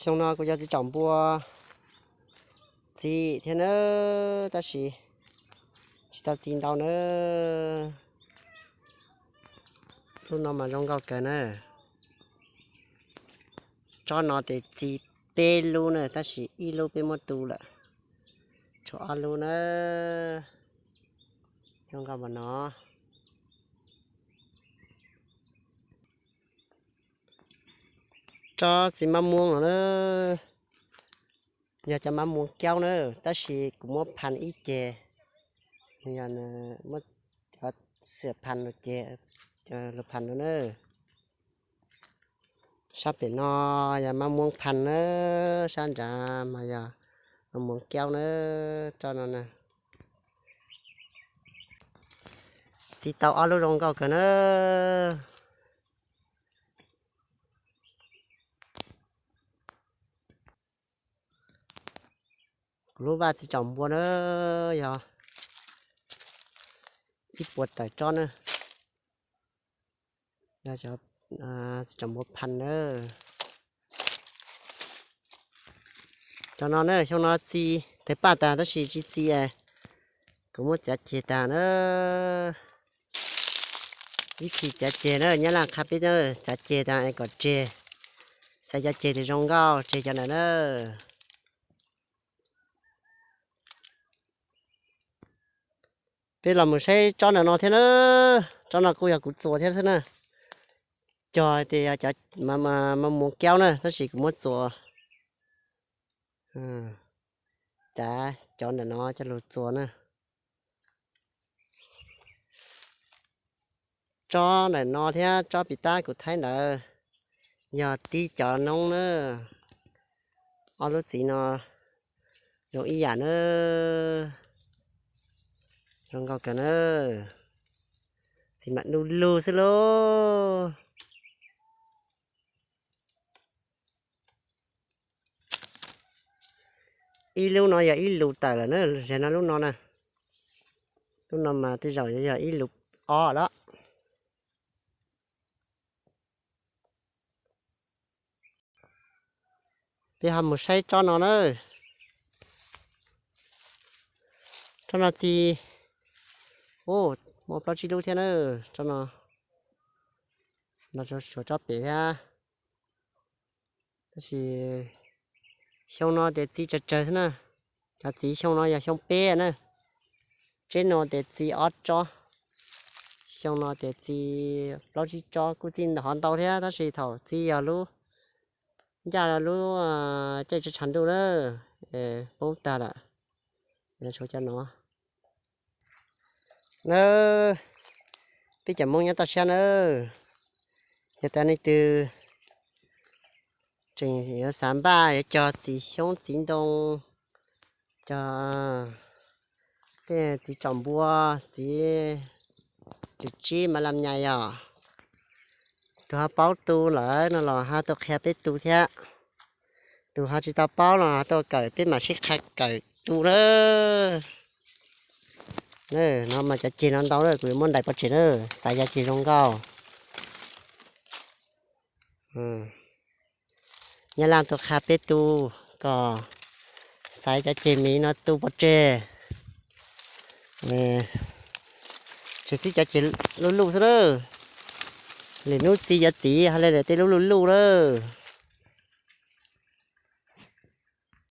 Xyoo no kuv cov txiv tsaum npua txi thiab nawb, tab sis tsis tau txi ntau nawb. Lub no mas zoo nkauj kawg na. Tsob no ces txi peb lub na, tab sis ib lub peb muab tu lawm, tshuav ob lub na. Zoo nkauj npaum no. Tsob txiv mab muab no na, yog cov mab muab kaub na, tab sis kuv muab phan ib ceg, yog muab cov xiam phan lug ceg, lug phan no na. Sab pem no yog mab muab phan na, sab nrad mas yog mab muab kaub na. Tsob no na, txi tau ob lub zoo nkauj kawg na. Kuv lub vaj txiv tsaum npua na, yog ib puas tawm tsob na, yog cov txiv tsaum npua phan na. Cov no na, xyoo no txi tawg paj tag tab sis tsis txi, kuv muab txiav ceg tag na. Ib txhis txiav ceg na, Nyab Laj qha peb txiav ceg tag es kom tseg, xaiv cov ceg tias zoo nkauj tseg cov ntawd na. Peb los mus saib tsob ntawm no thiab na. Tsob no kuj yog kuv txuas thiab xwb na. Cog tias yog cov mab muab kaub na, tab sis kuv muab txuas, cav cov ntawm no coj lug txuas na. Tsob ntawm no thiab tsob pim tab kuv thaij ntawd yog tib cov noob na. Ob lub txiv no zoo ib yam na, zoo nkauj kawg na. Txiv mam du lug xwb lauj. Ib lub no yog ib lus tawm lawm na, zag no lub no na. Lub no mas tej zaum yog ib lus ob lawm. Peb ho mus saib tsob no na. Tsob no txi, u, muaj plaub tsib lub thiab na. Tsob no los tshuav tsob pem thiab. Tab sis xyoo no ces txi tsawg tsawg xwb na. Cov txiv xyoo no yog xyoo peb na. Tsob no ces txi ob tsob. Xyoo no ces txi plaub tsib tsob, kuj txi ntau thiab, tab sis thaum txi yog lub, ncaj lub caij tshaj tshav ntuj na, poob tag lawm. Tshuav cov no na. Peb cov Hmoob nyob toj siab na, yog tas leej twg tseem yuav xav npaj yuav cog txiv xyoob txiv ntoo, cog tej txiv tsaum npua, txiv lwm tsib mas lam nyas yom. Tus ho paub tu lawm no los ho tuaj qhia peb tu thiab. Tus ho tsis tau paub los ho tuaj kawm peb mam sib qha kawm tu na. No mas cov ceg no ntau na, kuv yuav muab ntais pov tseg na, xaiv cov ceg zoo nkauj. Nyab Laj tuaj qha peb tu kom xaiv cov ceg me no tu pov tseg. Tseem tib cov ceg luj luj xwb na. Lwm hnub txi cov txiv ho le lawm tej lub luj luj na.